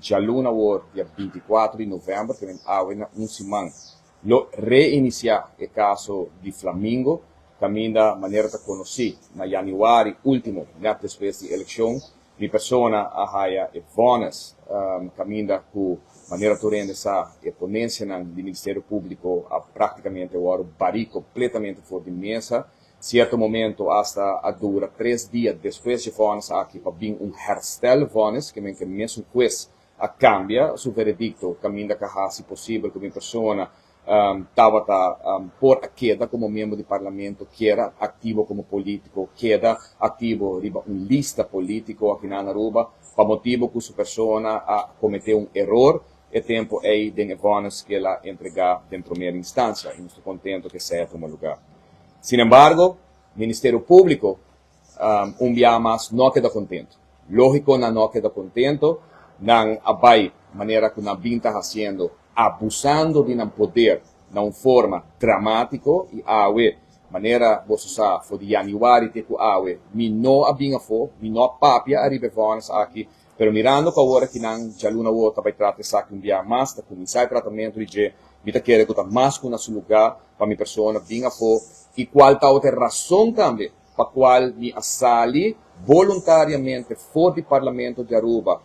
djaluna awor, dia 24 di novèmber, ku awe na un siman, lo reinisiá e kaso di Flamingo, kaminda manera ta konosí na yanüari último, nèt despues di elekshon, mi persona a haya e vonnis, kaminda ku manera tur hende sa e ponensianan di Ministerio Públiko a práktikamente wòrdu barí kompletamente for di mesa. Sierto momento hasta a dura 3 dia despues di vonnis aki pa bin un herstelvonnis, ke men ku mesun hues a kambia su veredikto, kaminda ku a hasi posibel ku mi persona tabata por a keda komo miembro di parlamento, keda aktivo komo polítiko, keda aktivo riba un lista polítiko aki na Aruba, pa motibu ku su persona a kometé un eror e tempu ei den e vonnis ku el a entregá den promé instansia. I nos ta kontentu ku esei a tuma lugá. Sin embargo, Ministerio Públiko un biaha mas no a keda kontentu. Lógiko, nan no a keda kontentu, nan a bai manera ku nan bin ta hasiendo, abusando di nan poder na un forma dramátiko. I awe, manera boso sa, for di yanüari te ku awe, mi no a bin afó, mi no a papia ariba e vonnis aki, pero mirando ku awor aki nan djaluna awor ta bai trata esaki un biaha mas, ta kuminsá e tratamentu di dje, mi ta kere ku ta mas ku na su lugá pa mi persona bin afó i kual ta otro rason tambe pa kual mi a sali voluntariamente for di parlamento di Aruba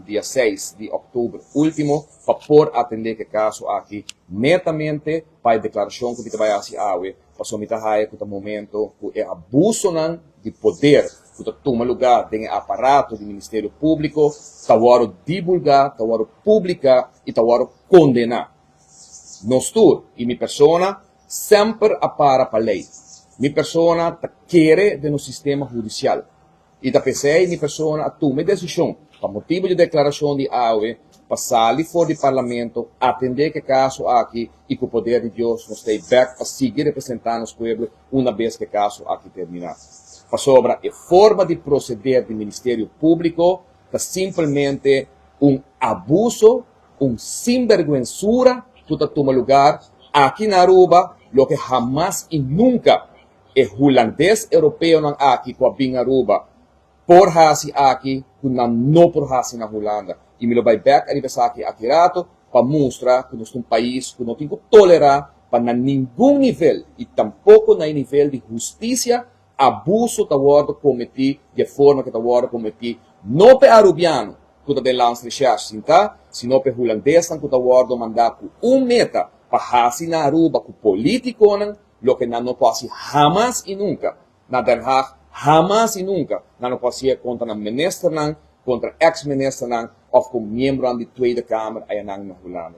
dia 6 di òktober último pa por atendé ku e kaso aki, netamente pa e deklarashon ku mi ta bai hasi awe, pasobra mi ta haya ku ta momento ku e abusonan di poder ku ta tuma lugá den e aparato di Ministerio Públiko ta wòrdu divulgá, ta wòrdu publiká i ta wòrdu kondená. Nos tur i mi persona semper a para pa lei. Mi persona ta kere den nos sistema hudisial. I ta p'esei mi persona a tuma e desishon, pa motibu di deklarashon di awe, pa sali for di parlamento, atendé ku e kaso aki i ku poder di Dios nos stay bèk pa sigui representá nos pueblo una bes ku e kaso aki terminá. Pasobra e forma di proseder di Ministerio Públiko ta simplemente un abuso, un sinbergüensura ku ta tuma lugá aki na Aruba, loke hamas i nunka e hulandes europeonan aki ku a bin Aruba por hasi aki, ku nan no por hasi na Hulanda. I mi lo bai bèk ariba esaki aki rato pa mustra ku nos ta un pais ku no tin ku tolerá pa na ningun nivel i tampoko na e nivel di hustisia abuso ta wòrdu kometí di e forma ku ta wòrdu kometí, no pa e arubiano ku ta den Landsrecherche sintá, sino pa e hulandesnan ku ta wòrdu mandá ku un meta pa hasi na Aruba ku polítikonan loke nan no por hasi hamas i nunka na Den Haag, hamas i nunka nan no por hasié kontra nan ministernan, kontra eks-ministernan òf ku miembronan di Tweede Kamer ayanan na Hulanda.